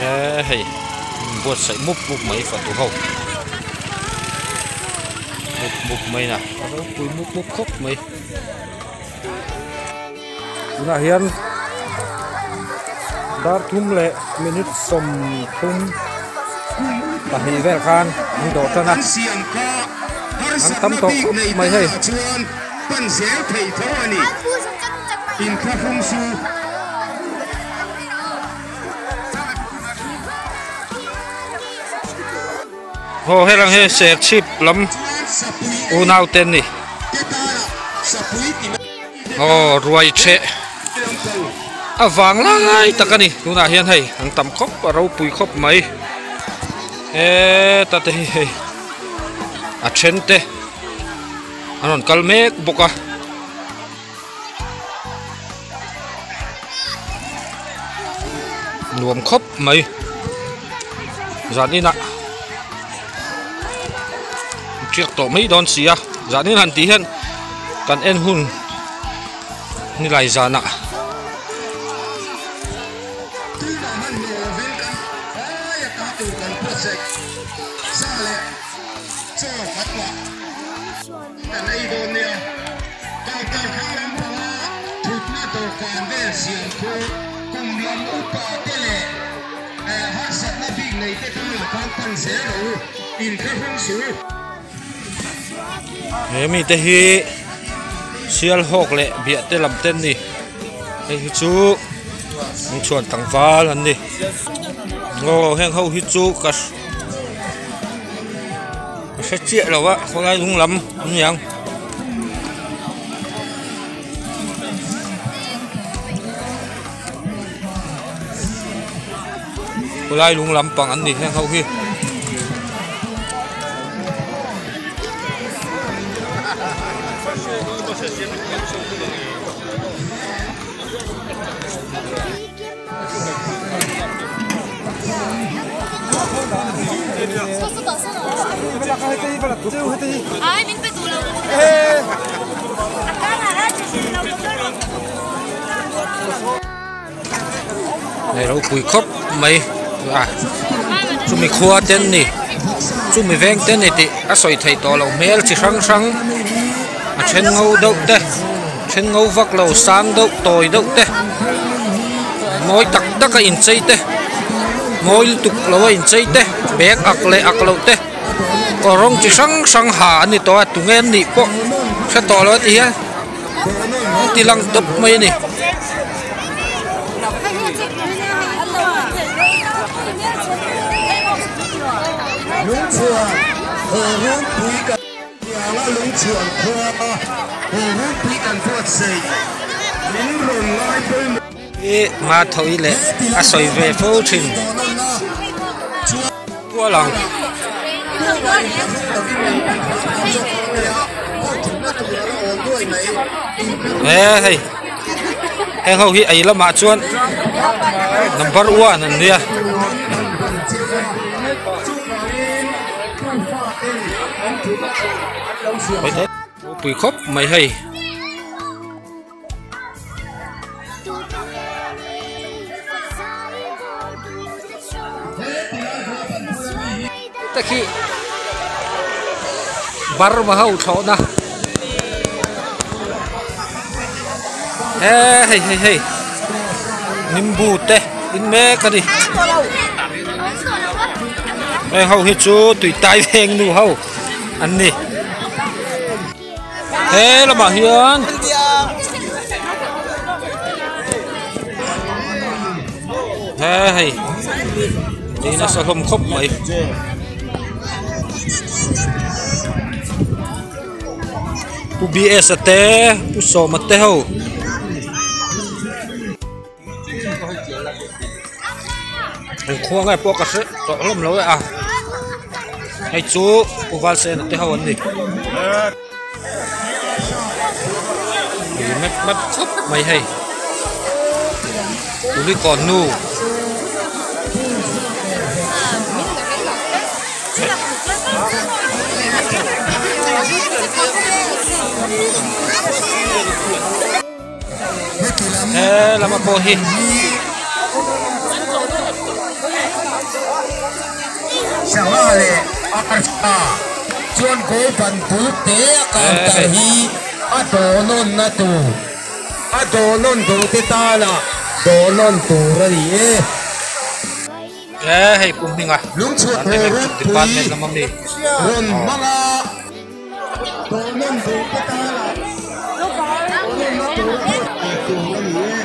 He hei buatsaih mup mup mai fatu ho mup mup mai na a ropui mup mup khawp mai tunah hian dar thum leh minute 32 vel khan an dawh tan a an tam tawh khawp mai hei. Aw helang hi serchhip lam unau te an ni aw ruai theh a vang lai tak a ni tunah hian hei an tam khawp a ropui khawp mai heta te hi hei a then te an rawn kal mek bawk a. Nuam khawp mai zan inah tiak tawh mai dawn si a zan in han tih hian kan en hun nilai zanah. Kan ei dawn nia. Counter hrang lampanga thutna dawhkan vel siam khu kum lam upa te leh harsatna bik nei te tan lah khan pan zel rawh u, inthlahrung su. He mite hi Sialhawk leh Biahte lam te an ni. Hei hi chu Lungchhuan tlangval an ni. Aw heng ho hi chu ka. A hre chiah lo a khawlai lung lam an ni ang. Khawlai lung lam pang an ni heng ho hi. Hei ropui khawp mai a chumi khua te an ni chumi veng te ani tih a sawi theih tawh loh hmel chi hrang hrang a then ngo deuh te then ngo vak lo sang deuh tawi deuh te mawi tak tak a inchei te mawi lutuk lo a inchei te bag ak leh ak loh te kawr rawng chi hrang hrang ha an ni tawh a tunge an nih pawh hre tawh lo a ti hian an ti lang tawp mai a ni. Tianga lungchhuan khua he runpui kan buatsaih min rawn ngai pawimawh. I hma thawi leh a sawi ve fo thin kual ang. He hei heng ho hi ei lamah chuan number one an nia. Ropui khawp mai hei. Te khi Burma ho thlawhna he hei hei hei nimbu te in mek a ni. Heng ho hi chu tui tai veng nu ho an ni he lamah hian he hei ei nasa hlawm khawp mai. Pu BS a te Pu Sawma te ho. Eng khua nge pawh ka hre tawh hlawm lo e a hei chu pu valsena te ho an ni map map khawp mai hei kulikawn nu. He Helama pawh hi. Sangha leh Archa chuan goal ban bul te a counter hi a dawhnawnna tur a dawhnawn duh te tana dawhnawn tur a ni e. E hei pu hminga Lungchhuah an electric department lama mi rawn hmanga dawhnawn duh te tana dawhnawnna tur a ruat tur a ni e.